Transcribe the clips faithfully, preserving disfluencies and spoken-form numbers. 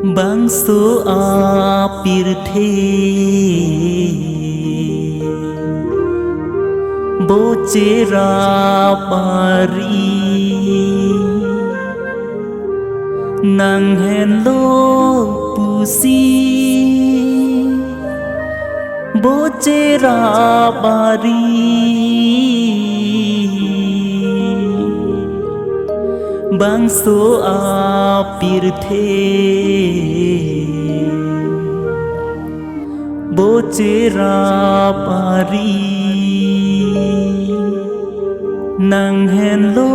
Bangso apirthe bo cherap ari, nang henlo pusi bo cherap ari. Bangso apirthe bo cherap ari, nang henlo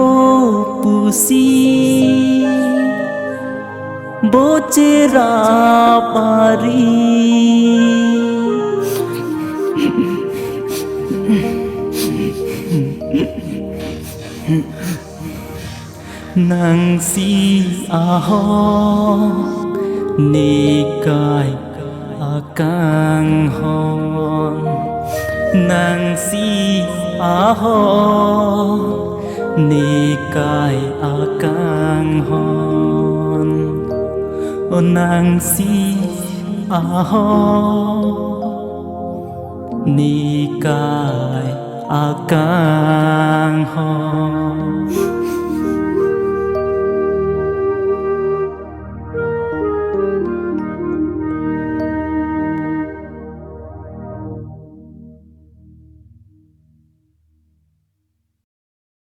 pusi bo cherap ari. Nangsi ahok ne kai akanghon, nangsi ahok ne kai akanghon, o nangsi ahok ne kai akanghon.